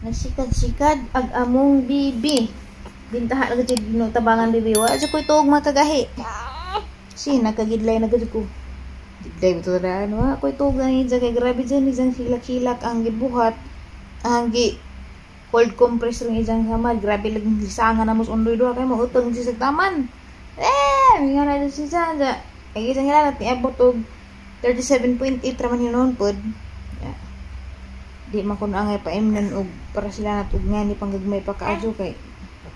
Nagsikad-sikad ag among bibi. Bintaha na gud no tabangan bibi. Wa jud koy tuog makagahi. Si nakagidlay na gud ko. Gidlay to ra wa koy tuog ang idya kay grabe dyan isang hilak-hilak ang gibuhat. Ang gi cold compress ring ijang hamad. Grabe lagi lisangan na mos undoy duha kay mo utong si taman. Eh, nga na si Janja. Ay isang hilanat ni abot og 37.8 raman hinon pod. Yeah. Di man kuno angay paimnon og para sila nat og ngani panggagmay pa kaadyo kay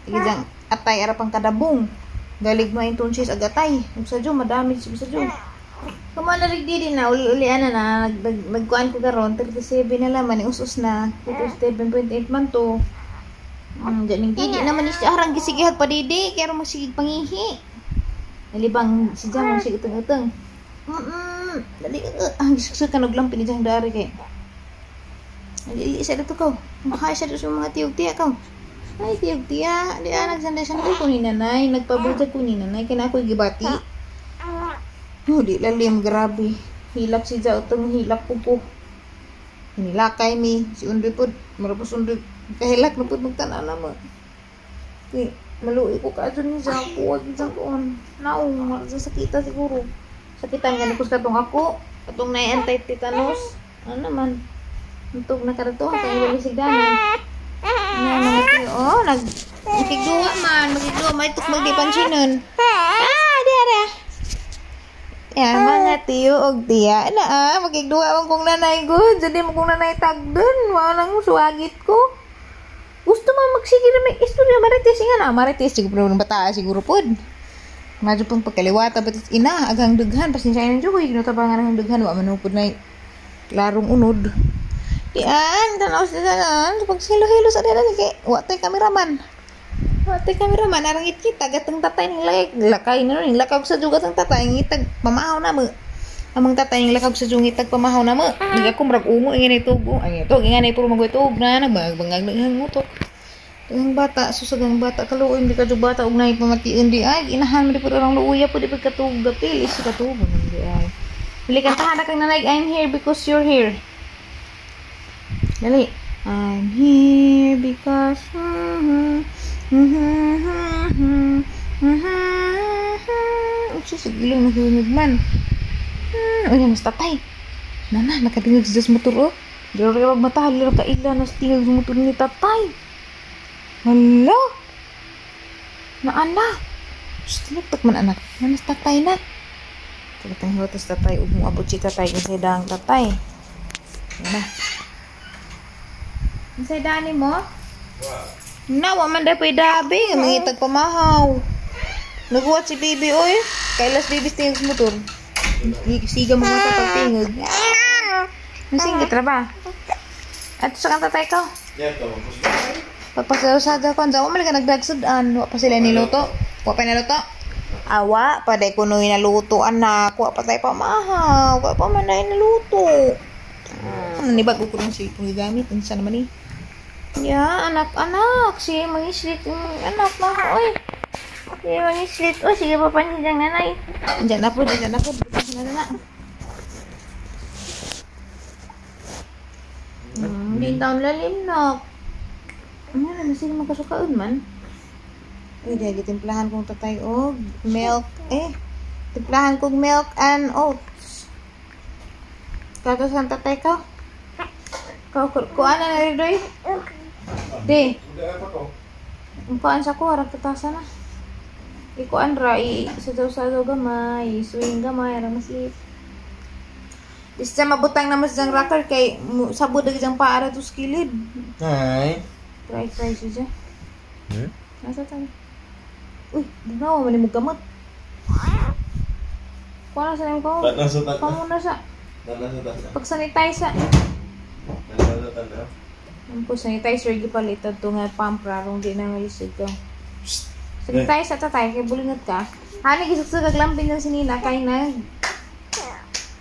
ijang atay ara pang kadabong. Galig mo inton sis ag atay. Ug sa jo madami sa jo. Kamo na rig dili na uli-ulian na na nagkuan ko karon 37 na laman ni us-us na 37.8 man to. Diyan ning didi naman ni siya arang gisigihag pa didi kay aron masigig pangihi. Nalibang si Jam ang sige utang-utang. Dali ang gisuksok ka naglampi ni Jang dari kay. Dili siya dito ko. Mahay siya dito sa mga tiyog-tiya ko. Ay tiyog-tiya, di nagsanday-sanday ko ni nanay, nagpabuta ko ni nanay kay na ako'y gibati. Oh, di lalim grabe. Hilak si Ja utang hilak po. Hinilakay mi si Undoy pod, marapos Undoy kahilak na pod magtan-aw na mo. Kay maluoy ko kaadto ni Ja, kuwag ni Ja koon. Naong sa sakita siguro. Sakitan gani ko sa katong ako, katong naay anti-tetanus. Ano naman? Untog na kadto kay wala sigdanan. Na mga tiyo, oh, nag makigduwa man, makigduwa may tuk magdi pansinon. Ah, di ara. Ya, mga tiyo og tiya na ah, makigduwa man kong nanay gud, jadi mo kong nanay tagdon, mao nang suwagit ko. Gusto man magsige na may istorya marites nga na, marites siguro ng bata siguro pod. Medyo pong pagkaliwata ba't ina agang dughan pasensya na jud ko ginutabangan ang dughan wa man pud nay klarong unod. Dian tanaw sa tanan pag hilo-hilo sa dala kay wa tay kameraman. Wa tay kameraman arang kita gatang tatay ning lakay lakay na ning lakag sa juga tang tatay ngitag pamahaw na mo. Amang tatay ning lakag sa juga ngitag pamahaw na mo. Niga ko murag ungo ingani tugo. Ang ito ingani puro magwetog na nagbangag ng utok. Ang bata, susagang bata, kaluoy, hindi ka bata, og naay pamation di ay, inahan mo di po orang luuya po, di po katug, gapil, is katug, di ay. Dali ka, tahan na kang nanay, I'm here because you're here. Dali. I'm here because, Uy, sige, ilong nahinig man. Uy, mas tatay. Nana, nakadingag sa Diyos motor, oh. Dili rin mata, dili rin kaila, nas tingag sa motor ni tatay. Hala! Naana! Shh, tinagtak man anak. Nanas tatay na. Tagatang hiwatas tatay. Ug muabot si tatay. Kasi daang tatay. Yan na. Insay dani mo? Na, wa man daw pa'y dabi. Mangitag pamahaw. Naguwat si baby, oy. Kailas baby tingag sa motor. Siga mga mata pagtingag. Nasinggit ra ba? At sa kang tatay ko? Pagpasada ko, andiyan, wala ka nagdagsudan. Wa pa sila niluto. Wa pa niluto. Awa, paday ko nuy naluto, anak. Wa pa tayo pamahaw. Wa pa man na naluto. Nanibag ko ng cellphone gigamit. Unsa naman eh. Ya, anak-anak. Sige, mangislit. Anak na ako, oy. Sige, mangislit. Oy, sige, papansin dyan, nanay. Andiyan na po, andiyan na po. Andiyan na. Hindi taon lalim na. Ano na, sige magkasukaon man. Uy, dahil timplahan kong tatay og milk. Eh, timplahan kong milk and oats. Kato sa tatay ka? Kuan na rin doy? Di. Kuan sa ko, harap tatasa na. Ikuan ra, isaw-saw gamay, swing gamay, ara maslip. Isa mabutang na mas diyang rocker kay sabod na diyang paara to skilid. Hi. Try siya. Nasa tayo? Uy, bunawa man mo gamot. Kuha na sa niyong ko. Pamuna sa. Pag-sanitize sa. Ang po, sanitizer gipalitan to nga pump rarong di na malisod ko. Sanitize sa tatay, kay bulingat ka. Hani, gisuksug aglampin ng sinina, kay na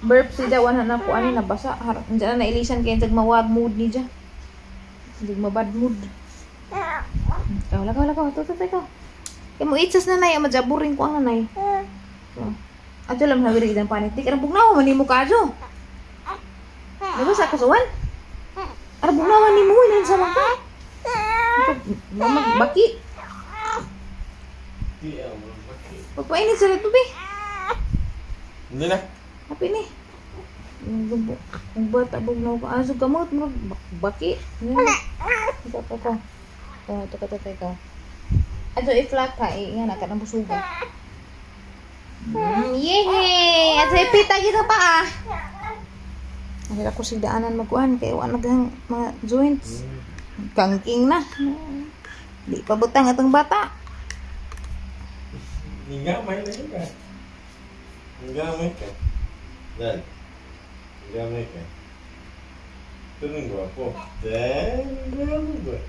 burp siya, wala na po, ano, nabasa. Diyan na nailisan kaya nagmawag mood ni dyan. Hindi mabad mood. Ikaw, lakaw, lakaw. Ito, ikaw. Kaya mo itsas nanay, majaburin ko ang nanay. So, adyo lang nawiri idang panit. Di, karang bugnawa, mani mo ka, adyo. Diba sa kasuan? Arang bugnawa ni mo, inan sa mga. Baki. Pagpainit sa rito, be. Hindi na. Happy ni. Kung bata, bug na ako. Aso gamot, baki. Ito, ito, ito. Ito, ito, ito, ito. Ato, i-flat ha. Nga na, kanang busuga. Yehey! Ato, ipita kita pa ah. Ay, ako sigdaanan magkuhan. Kaya wala naghang mga joints. Kangking na. Di pa butang atong bata. Ningamay na yun ka. Ningamay ka. Dad. Ningamay ka. Ito nang gwapo. Dad, gwapo ba?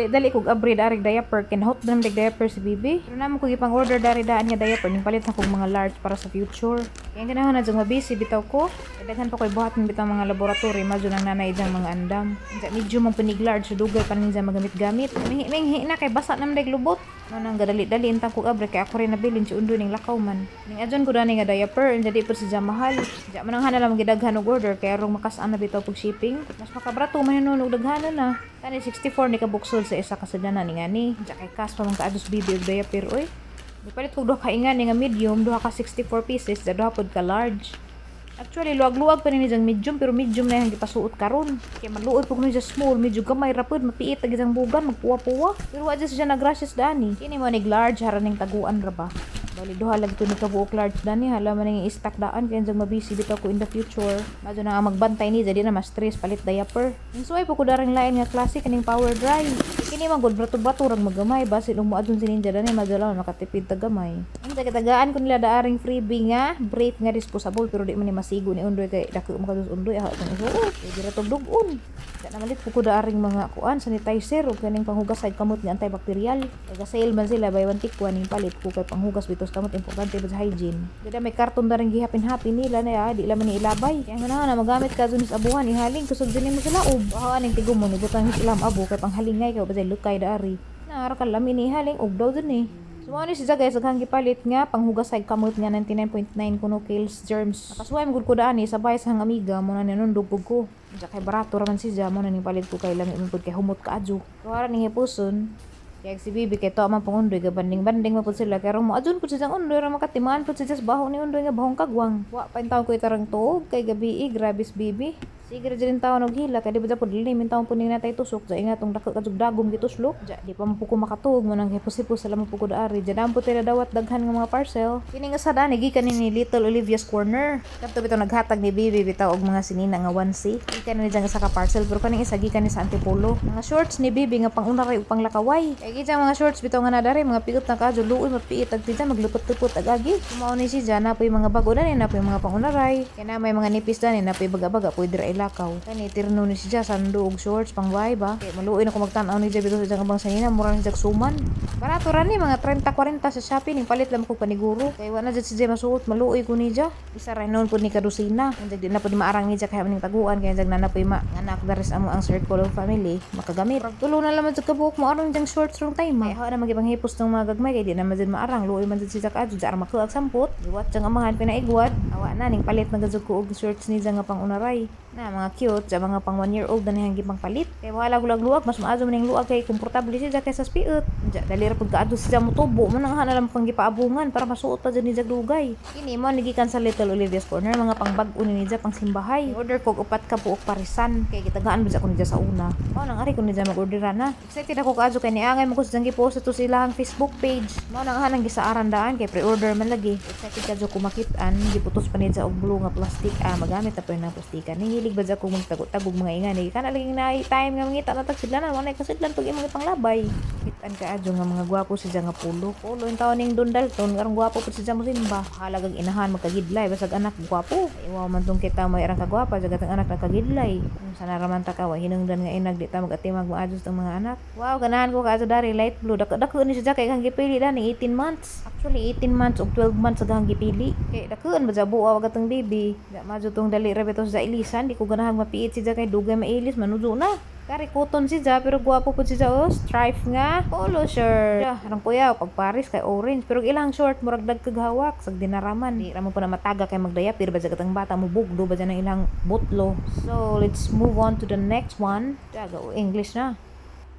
Dali kog abri darig diaper kinahot na dig diaper si bibi. Pero namo kog ipang order dari daan nga diaper ning palit na kog mga large para sa future. Kaya ganahan na jung mabisi bitaw ko. Daghan pa koy buhaton bitaw mga laboratory madyo nang nanay diyang mga andam. Unsa medyo man punig large so dugay pa ninja magamit-gamit. Minghi na kay basa na man dig lubot. Mo nang gadali-dali intang kog abri kay ako rin nabilin si undo ning lakaw man. Ning adyon ko dani nga diaper unsa di pud si mahal. Diya man ang hana lang gidaghan og order kay arong makas-an na bitaw pag shipping. Mas makabrato man hinuon og daghanon na. Kani 64 ni kabuksod sa isa ka sadana ni ngani. Unsa kay kas pa man kaadtos bibi og diaper oy. Gipalit kog duha ka ingani nga medium, duha ka 64 pieces, da duha pod ka large. Actually luwag-luwag pa ni niyang medium pero medium na yang gipasuot karon. Kay maluoy pug niya small, medyo gamay ra pod, mapiit ag isang bugan, magpuwa-puwa. Pero wa siya nagrashes dani. Kini mo nig large hara ning taguan ra ba. Bali duha lang to ni kabuok large dani, hala man ning i-stack daan kay anjang mabisi bitaw ko in the future. Madyo na nga magbantay ni jadi na mas stress palit diaper. Ning suway po ko darang lain nga klase kaning power dry. Kini man gud brato-brato rag magamay basin ug moadyon si ninja dani madyo lang makatipid ta gamay. Ang tagatagaan ko nila daaring freebie nga brief nga disposable pero di man ni masigo ni undoy kay dako man kadus undoy aha itong isuot. Kay dira tog dugon. Sa namalit po ko daaring mga kuan sanitizer ug kaning panghugas sa kamot nga antibacterial. Kay sale man sila buy one take one ning palit ko kay panghugas bitaw sa kamot importante ba sa hygiene. Dada may karton na rin gihapin-hapin nila na di laman ni ilabay. Kaya nga na magamit ka dun sa abuhan ihaling kusog din mo sa laob. Ahaan ning tigom mo ni butang ilam abo kay panghalingay kay ba lukay daari. Naara ka lami ni ihaling og daw dun eh. So ano si Zagay sa gipalit nga panghugas sa kamot nga 99.9 kuno kills germs. Nakasuway man gud ko daan sabay sa hang amiga mo na ninundog pug ko. Unsa kay barato ra man si Ja mo na ning palit ko kay lami man pud kay humot kaadyo. Tuwara ning hipuson. Kaya si Bibi kay to man pangundoy ga banding-banding man pud sila kay mo adun pud siya undoy ra makatimaan pud siya sa baho ni undoy nga bahong kagwang. Wa pa taon ko itarang tuog kay gabi grabe si Bibi. Sige ra dyan taon og hila kay di ba pud lilim taon pud ning natay tusok ja ingat tong dako kadtog dagom gituslok. Ja di pa man pud ko makatuog mo nang hipos-hipos sa lamang pud ko daari. Ja daan pud tila dawat daghan nga mga parcel. Kini nga sa daan gikan ni Little Olivia's Corner. Kadto bitaw naghatag ni Bibi bitaw og mga sinina nga onesie. Gikan ni dyan sa ka parcel pero kaning isa gikan ni sa Antipolo. Mga shorts ni Bibi nga pangunaray ug panglakaway. Kay gid mga shorts bitaw nga nadari mga pigot na kaadyo luoy mapiit ag tidya maglupot-lupot ag agi. Mao ni si Jana poy mga bag-o dani na poy mga pangunaray. Kay na may mga nipis dani na poy baga-baga pwede ra ilakaw. Kani tirno ni si Ja sando og shorts pang bay ba. Kay maluoy na ko magtan-aw ni Ja bitaw sa abang sanina mura ni Jag suman. Barato ra ni mga 30-40 sa Shopee ning palit lang ko paniguro. Kay wa na jud si Ja masuot maluoy ko ni Ja. Isa ra noon pud ni kadusina. Ang di na pud maarang ni Ja kay maning taguan kay jag na poy anak daris amo ang circle of family makagamit. Tulo na lamang jud kabuok mo aron jang shorts rong time. Kay hawa na magipanghipos ng mga gagmay kay di na man jud maarang luoy man jud si Jak adyo jar makuag sampot. Giwat jang amahan pinaigwat. Awa na ning palit na gajud ko og shorts ni ja nga pangunaray. Na mga cute sa mga pang 1 year old na niyang gipang palit. Kay wala gulag luwag mas maazo man ning luwag kay komportable siya kaysa spiut. Ja dali ra pud kaadto siya motubo mo nang hana lang pang gipaabungan para masuot pa jud ni Jag dugay. Kini mo gikan sa Little Olivia's Corner mga pangbag-o ni niya pang simbahay. Order ko og upat ka buok parisan kay gitagaan ba ko niya sa una. Mao nang ari ko niya mag-order na. Excited ako kaadto kay niangay mo ko sa gipost to sa ilahang Facebook page. Mao nang hanang gisaaran daan kay pre-order man lagi. Excited kadto ko makit-an giputos pa niya og blue nga plastic magamit na pa na plastikan. Hilig ba ko magtago-tagog mga ingani kana laging na time nga mangita na tag sidlanan wala kasidlan pag imong ipanglabay. An kaadyo nga mga gwapo siya nga polo. Polo yung taon ning Don Dalton, karong gwapo pud siya mo simba. Halagag inahan magkagidlay basag anak gwapo. Iwaw man tong kita may arang kagwapa jagat ang anak nakagidlay. Sana raman ta ka wa hinungdan nga inag di ta magatimag maadjust ang mga anak. Wow, ganahan ko kaadyo dari light blue. Dako dako ni siya kay kang gipili dani 18 months. Actually 18 months ug 12 months sa gahang gipili. Kay dakuan ba ja buwa gatong baby. Da madyo tong dali ra bitaw sa ilisan, di ko ganahan mapiit siya kay dugay mailis manudo na. Kari cotton siya pero gwapo pud siya, oh, stripe nga polo shirt. Ya, arang kuya pag Paris kay orange pero ilang short murag dagkag hawak sag dinaraman. Di ra mo pa na mataga kay magdayapir ba sa katang bata mo bugdo ba dyan ang ilang butlo. So let's move on to the next one. Daga English na.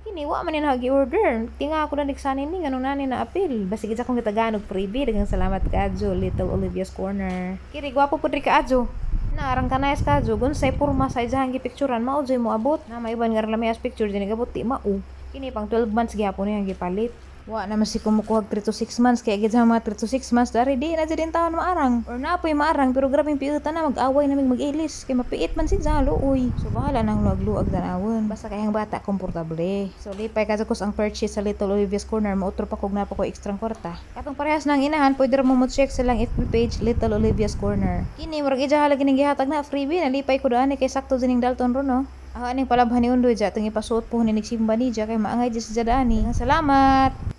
Kini wa man ni nag-order. Tinga ako na nagsanin ni nganong nani na apil. Basig gid akong gitagan og freebie. Daghang salamat kaadyo, Little Olivia's Corner. Kiri gwapo pud ri kaadyo. Naarang kanayas kaadyo gunsay porma sa ijahang gipicturan mao jud mo abot. Na may uban nga lami as picture dinhi gabot di mao. Kini pang 12 months gihapon niyang gipalit. Wa naman si kumukuhag 3 to 6 months kaya gid sa mga 3 to 6 months dari di na jud taon maarang. Or napoy maarang pero grabing piutan na mag-away naming mag-ilis kay mapiit man si luoy. So bahala nang luag-luag tanawon. Basta kay ang bata komportable. So lipay ka ang purchase sa Little Olivia's Corner, mautro pa kog napa ko extra kwarta. Katong parehas nang inahan, pwede ra mo mo check sa lang FB page Little Olivia's Corner. Kini murag ija lagi ning gihatag na freebie, nalipay ko daan kay sakto dining Dalton ron, no. Ako aning palabhan ni Undoy dya, itong ipasuot po ni nagsimba ni dya, kay maangay dya sa dyan. Salamat!